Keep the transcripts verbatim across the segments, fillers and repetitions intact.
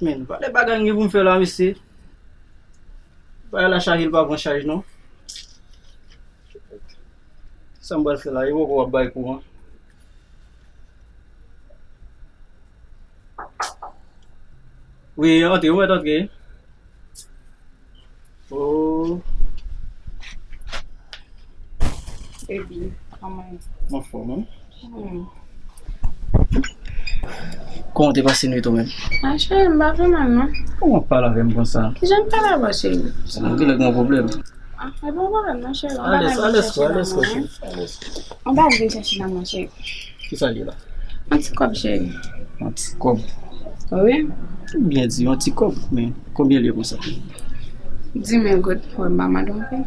Men, valè bagay m gen pou m fè la, mesye. Bagay la chaje, l pa pran chaj, non. Sa m pral fè la, e poko w ap bay kouran. Wi, antre, ou mèt antre. Oh. Epi, kòman? Mwen anfòm, wi. Hmm. Kòman w te pase nwit ou menm? Ah, cheri, m pa pi mal, non. Kòman w ap pale avè m konsa? Kijan m pale avè w, cheri? Se mwen ki lè gen yon pwoblèm. Ah, e pa yon pwoblèm, non, cheri. Yon bagay m vin chèche nan mwen, wi. Yon bagay m vin chèche nan mwen, cheri. Kisa l ye la? Yon ti kòb, cheri. Yon ti kòb? Wi. Ou byen di, yon ti kòb, men konbyen l ye konsa? Dis mil goud, wè, m pa mande w anpil.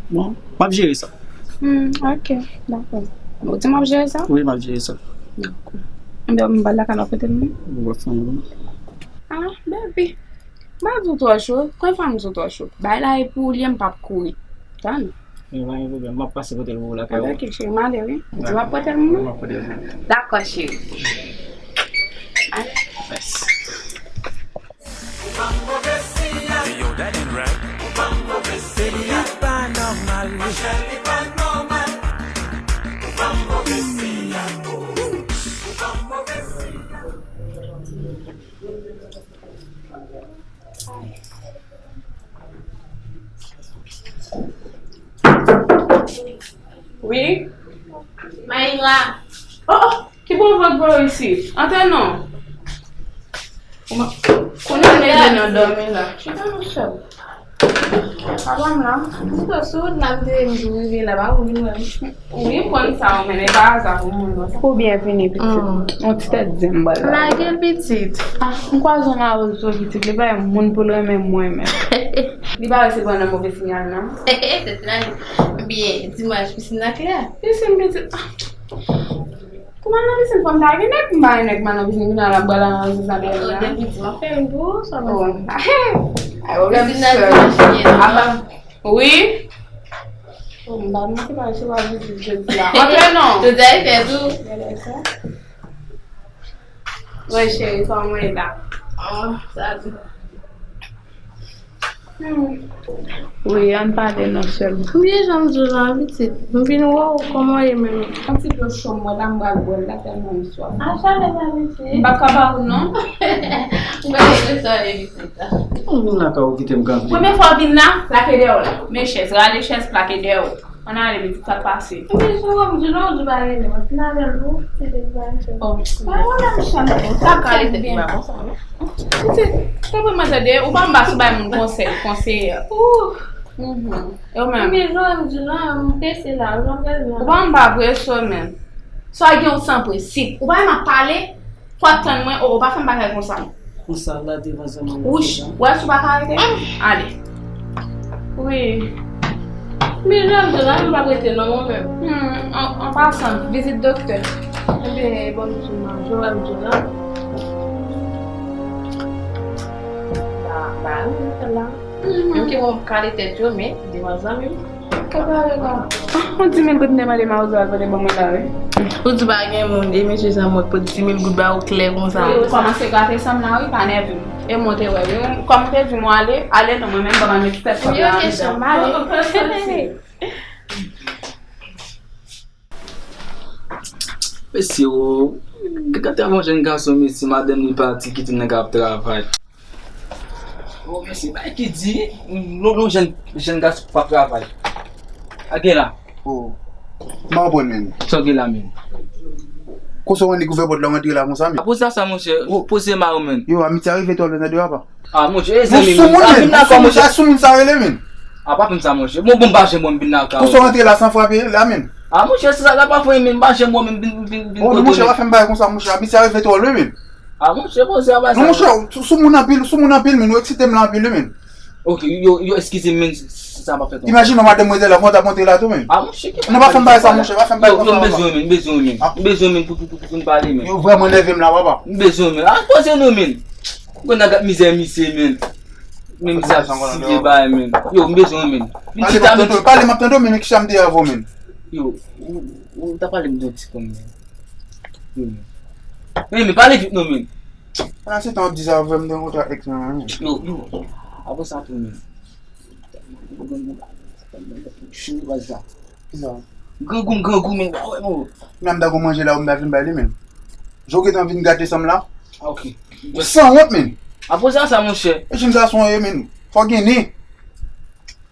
Bon, m ap jere sa. Hmm, ok, dakò. Ou di m ap jere sa? Wi, m ap jere sa. Dakò. Enben, m ba l lakay la, w ap pote l mwen? Wi, w ap fè yon bon. Ah, baby. M pa di w twò cho. Konbyen fwa m di w twò cho? Bay la e pou ou l ye, m p ap kouri. Tann. Men pa gen pwoblèm, m ap pase pote l pou ou lakay ou. Ok, cheri, m ale, wi. Ou di w ap pote l pou mwen? Wi, m ap pote l pou ou. Dakò, cheri. Ale. Mèsi. Hey, yo, that ain't right. Baby, li pa nòmal, wi. Wi. Maïla. Oh, oh, ki bon vant voye w isit? Antre non. Kouman, kounye a m nan dòmi la. Chita, mon chè. Papa m la. M te sou wout la, m te m tou rive la, pa ou vin wè m. Wi, m konn sa, men e pa aza pou moun nan. Ou byen vini, pitit. Mm. On ti tèt zen m ba l la. Lage l, pitit. Ah, m kwaze yon mawozo, pitit. Li pa yon moun pou l renmen mwen menm. Li pa wè se ban nan move siyal, non? Tèt la, byen, di m, pisin nan klè. Pisin, pitit. Ah. Kouman nan pisin fò m ta gen nèg, m pa gen nèg, m al nan pisin, kounye a l ap bwè la nan zizan dèyè m nan. Oh, depi di m ap fè youn pou ou, sa pase. Oh, ah, hey! Ay, pwoblèm sèl. Apa, wi. Oh, m pa mwen ki pa resi w ap vizit jodi a. Antre non. Tout sa e fè tou. Gade sa. Wi, cheri, kòman w ye la? Oh, sa di. Hmm. Wi, ann pale non sèlman. Konbyen jan m di w la, pitit? M vin wè w, kòman w ye menm? Yon ti dlo cho m wè la, m pral bwè l la, tèlman m swaf. A, chalè sa, mesye. M pa ka ba ou non. M pa gen sa, e pitit la. Ou vin lakay ou kite m kanpe. Premye fwa w vin la, plake dèyè w la. Men chèz, rale chèz, plake dèyè w. Ann ale, pitit, sa k pase? Epi sou wè m di non, ou di pa rele mwen. Vin avè l tou, se te pa yon chèz. Oh, pa wè m chante. Sa k ale tèt li pa konsa, non? Pitit, tanpri mwen tande, ou pa anba sou bay moun konsèy, konseye. Ouh. Mhm. Yo menm. Men jan m di la, m prese la, jan m prese la. Ou pa anba prese w menm. Sa gen ou san prensip. Ou pa wè m ap pale, fò w tann mwen, o, o, pa fè m bagay konsa. Konsa la devan zanmi mwen. Wouch, konsa. Wè si w pa ka rete. Ale. Wi. Men jan m di la, m p ap rete non, mwen menm. Hmm, an, an pasan, vizit doktè. Ebyen, bon, m di nan, Joel di la. Ba, ba, wi, m fè la. Mhm. Menm ke mwen kale tèt yo, men devan zanmi m. Ka pale la. Ah, on dis mil goud m te mande mawozo a kote ban mwen la, wi. Ou di pa gen moun, e mesye sa mwen pot dis mil goud ba ou klè konsa. Wi, ou kòmanse grate san m la, wi, pa nève m. E mwen te wè, wi, kòm ou te di mwen ale, ale non, mwen menm ban mwen met tèt kòb la anndan. Wi, ok, chanm ale. Mesye, o, gade yon jèn gason, mesye, madanm li pati, kite nèg ap travay. O, mesye, bay ki di, yon, yon jèn, jèn gason p ap travay. A gen la. O, m pa konprann, menm. Sa w gen la, menm? Konsa w annik ouvè pòt la, w antre la konsa, menm. A poze sa, monchè. O. Poze ma yo, menm. Yo, amitye a rive twò lwen, tande, papa. A, monchè, e zanmi, menm. Bon, soumoun, menm. Bon, soumoun sa, soumoun sa rele, menm. A, pa fè m sa, monchè. Bon, bon, m pa janm wè m vin lakay ou. Konsa w antre la san frape la, menm. A, monchè, se sa, la pa fè, menm, m pa janm wè m vin, vin, vin kote w, menm. O, non, monchè, pa fè m bagay konsa, monchè. Amitye a rive twò lwen, menm. A, monchè, monchè, a pa sa. Non, monchè, ou sou, soumoun anpil, soumoun anpil, men ou eksite m la anpil, wi, men. Ok, yo, yo, eskize m, men, sa pa fèt ankò. Imajine w madanm mwen te la, kòman w t ap monte la tou, men. A, monchè, ki... Non, pa fè m bagay sa, monchè, pa fè m bagay sa. Yo, yo, m bezwen w, men, m bezwen w, men. A. M bezwen w, men, pou, pou, pou, pou, pou n pale, men. Yo vrèman nève m la, papa. M bezwen w, men. A, koze nou, men. Ou konn nèg ap mizè misye, men. Men mizè ap si vye bagay, men. Yo, m bezwen w, men. Vin chita, men. Pale, m ap tande w, men, men kisa m te avè w, men. Yo, ou, ou ta pale m de yon ti kòm, men. Yo, men. Men, men, pale vit non, men. Pandan se tan w ap di sa, w vle m te kontre ak ex mwen menm. Yo, yo. Apre sa tou menm. Chou baz la. Kisa? Grangou m, grangou, men, pa wè, non. Menm ta gon manje la, ou m ta vin bay li, men. Jan w gentan vin gate san m la. Ah, ok. Ou sanwont, men. Apre sa, sa, monchè. E jenn gason ye, men. Fò gen nen.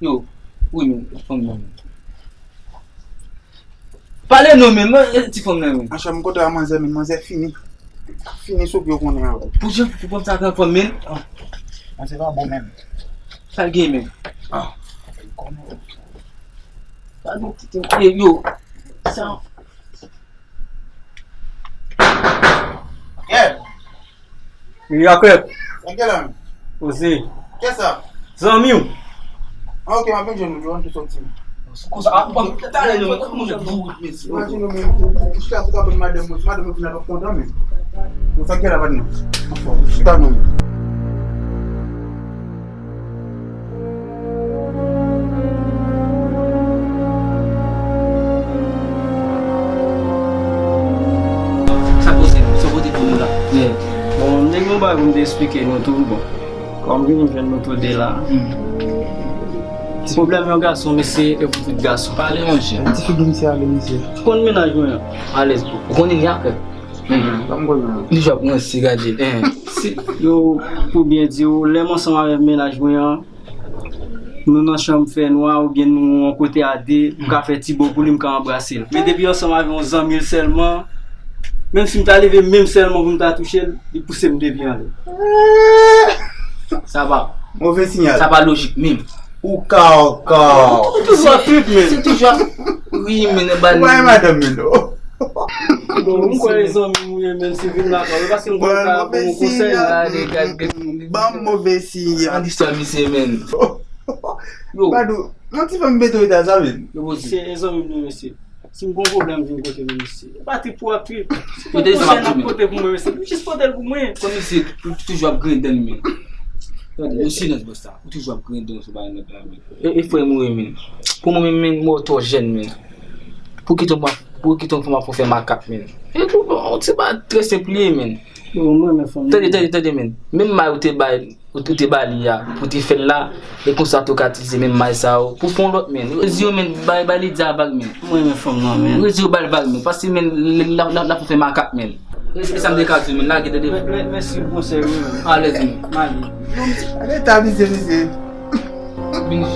Yo, wi, men, fanm nan, men. Pale non, men, men, e ti fanm nan, men. Monchè, m kontre a manzè, men, manzè fini. Fini sou pye w konnen an. Pou jan, pou fanm sa, fanm, men. Ah, se pa bon, men. Sa l gen, men. Ah. Pale, ti, ti, e, yo. Sa. Yeah. Wi, Jacob. Sa k gen la menm? Koze. Kiyès sa? Zanmi w. Ah, ok, m ap vin jwenn ou, jwenn tou soti. Konsa, a, bon, talè nou, mwen, mwen, mwen, mwen, mwen, mwen. Imajine w menm, ou chita sou kapot madanm mwen, si madanm mwen vin la, l ap kontan, men. Bon, sa k gen la, patnè? Anfòm, chita non. Sa poze, sa poze pou nou la. Yeah. Bon, m te gen yon bagay pou m te eksplike nou tou, bon. Kòm m vini jwenn nou tou de la. Hmm. Pwoblèm yon gason, mesye, e pou tout gason. Pale, monchè. Ti figi misye ale, mesye. Ou konn mennaj mwen an? Alèz, ou konnen li ak. Hmm. Sa m konnen. Li jwe ap ranse, gade. Eh. Si, yo, pou byen di w, lè m ansanm avèk mennaj mwen an, nou nan chanm fè nwa oubyen nou yon kote a de, m ka fè ti bo pou li, m ka anbrase l. Men depi ansanm avè yon zanmi l sèlman, menm si m ta leve men m sèlman pou m ta touche l, li pouse m de pye anlè. Sa pa. Move siyal. Sa pa lojik menm. Ou kaw, kaw. Ou toujou ap trip, men. Se toujou ap, wi, men, ba. Ou pa gen madanm, men, non. Bon, m kwè e zanmi m ou ye, men, si vin lakay ou, paske m kwè ka bon konsèy. Ban m move siyal. An istwa misye, men. Yo. Badou, yon ti fanm beto eta sa, men. Yo, poze. Se e zanmi m li, mesye. Si m gon pwoblèm, vin kote m, mesye. E pa trip pou ap trip. Si pou konsèy n ap pote pou mwen, mesye, jis pote l pou mwen. Kòm misye tou-, toujou ap griyen dan li, men. Tande, yon silans, bòs la. Ou toujou ap griyen dan sou bagay nèg la, men. E, e frè m ou ye, men. Pou mwen menm, men, mwen twò jèn, men. Pou kite yon, pou kite yon fanm ap fè makak, men. E pou, bon, se pa trè senp li ye, men. Yo, mwen, men fanm. Tande, tande, tande, men. Menm may ou te bay, ou, ou te ba li a, pou te fè l la, e konsa tou ka itilize menm may sa yo, pou fè yon lòt, men. Rezi yo, men, bay, bay li di a vag, men. Mwen, men fanm nan, men. Rezi yo, bay l vag, men. Paske, men, l, l, l, l, l ap fè makak, men. E, e sa m te ka di w, men, lage, tande. Mè, mè, mèsi pou konsèy ou, men. Alèz, men. M ale. Ale, ta misye, misye. Vini.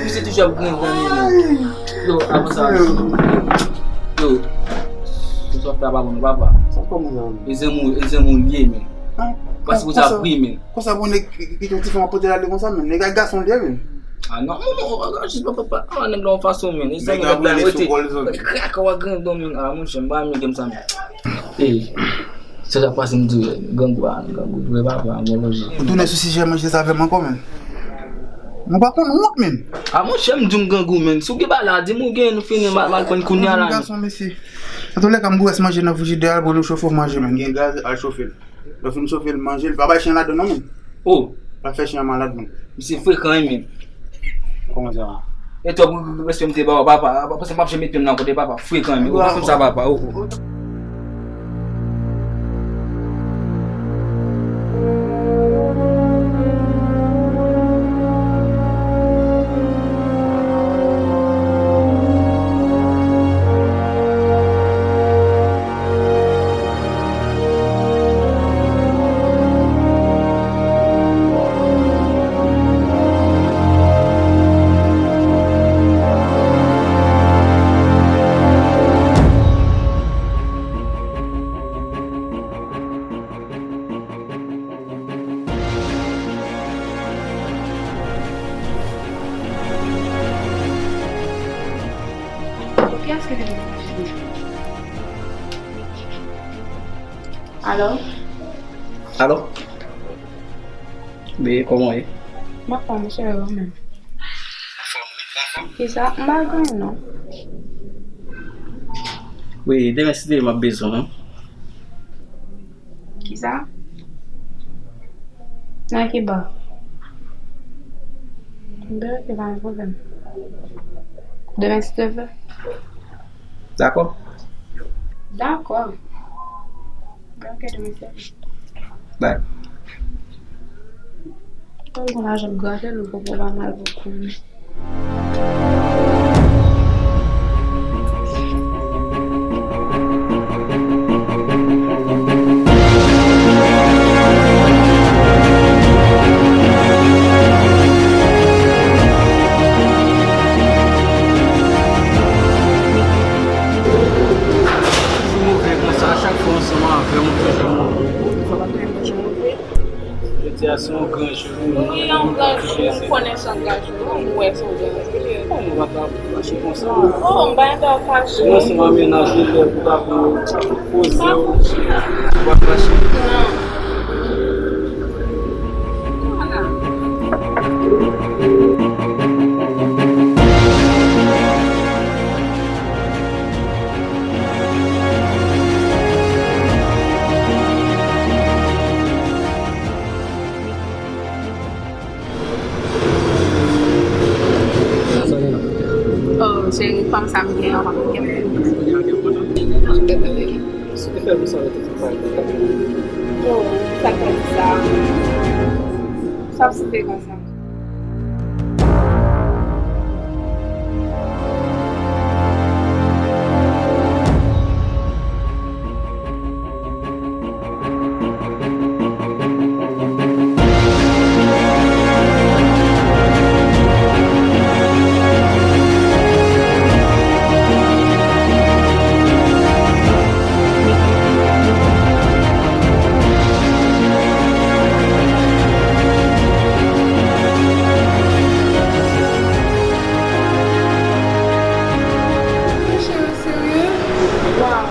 Misye toujou ap griyen dan li, men. Yo, avan sa, yo. Yo. Sa w ap fè a pa bon, non, papa. Sa kòman sa, men? E zanmi w, e zanmi w li ye, men. Paske ou sa pri, men. Konsa pou nèg ki, ki, ki yon ti fanm ap pote l ale konsa, men. Nèg a gason l ye, men. Ah, non, non, non, jis pa, pa, pa, ah, nèg la yon fason, men. E zanmi nèg la, rete. Krak, w a griyen dan, men. Ah, monchè, m pa renmen game sa, men. Ey. Se sa k pase m di w, grangou a, grangou vre papa, bon lonje. Ou tounen sou sijè manje sa avè m ankò, men. Mwen pa konn wont, men. A monchè, m di w m grangou, men. Si w gen bagay la, di m ou gen, nou fini, m al, m al pran kounye a la, men. Gason, mesye. Antouka, m gon rès manje nan frijidè a, pou nou chofe w manje, men. Gen gaz, al chofe l. Lè w fin chofe l, manje l, pa bay chen ladan non, men. Oh. Pa fè chen an malad, men. Misye frekan, wi, men. Kòman sa? E twòp respè m te ba w, papa. Papa, se m p ap janm mete m nan kote papa. Frekan, men. Ou pa fè m sa, papa. Oh, oh. Kiyès ki vin? Alo? Alo? Wi, kòman w ye? M anfòm, cheri, ou menm? Anfòm, wi, ou anfòm? Kisa? M pa gen anyen, non. Wi, demen si Dye vle m ap bezwen w. Kisa? Nan ki ba? Byen, ok, pa gen pwoblèm. Demen si Dye vle. Dakò. Dakò. Ok, demen sèvi. Bay. Kòm gen lajan m gate l, ou poko pa mal pou konnen. Ou move konsa, chak fwa ansanm avè m, ou toujou move. Jodi a se yon gran jou. Wi, yon gran jou, m konnen se yon gran jou. Ou wè se yon gran jou. Bon, nou pa ka fache konsa. Oh, m pa gen dwa fache. Sinon, se yon mennaj li fè pou ta pou poze w. Ou pa fache. Non. Vwala. Oh, cheri, fanm sa m gen an, pa gen kè. Si te fè m sa, te fè m pa. Oh, sa k fè di sa? Sa ap sible konsa. Cheri, serye? Waw.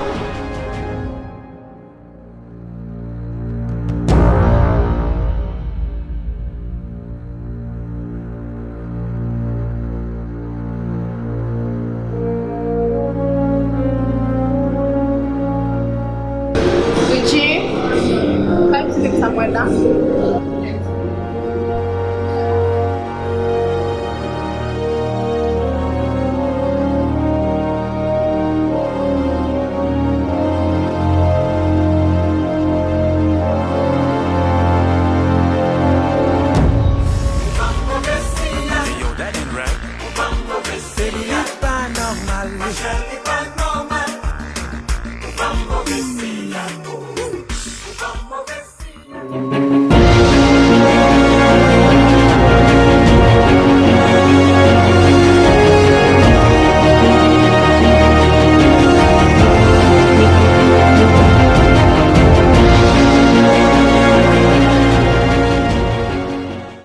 Richie, kay ti sa mwen la. Yo, that ain't right. Baby, li pa nòmal, li.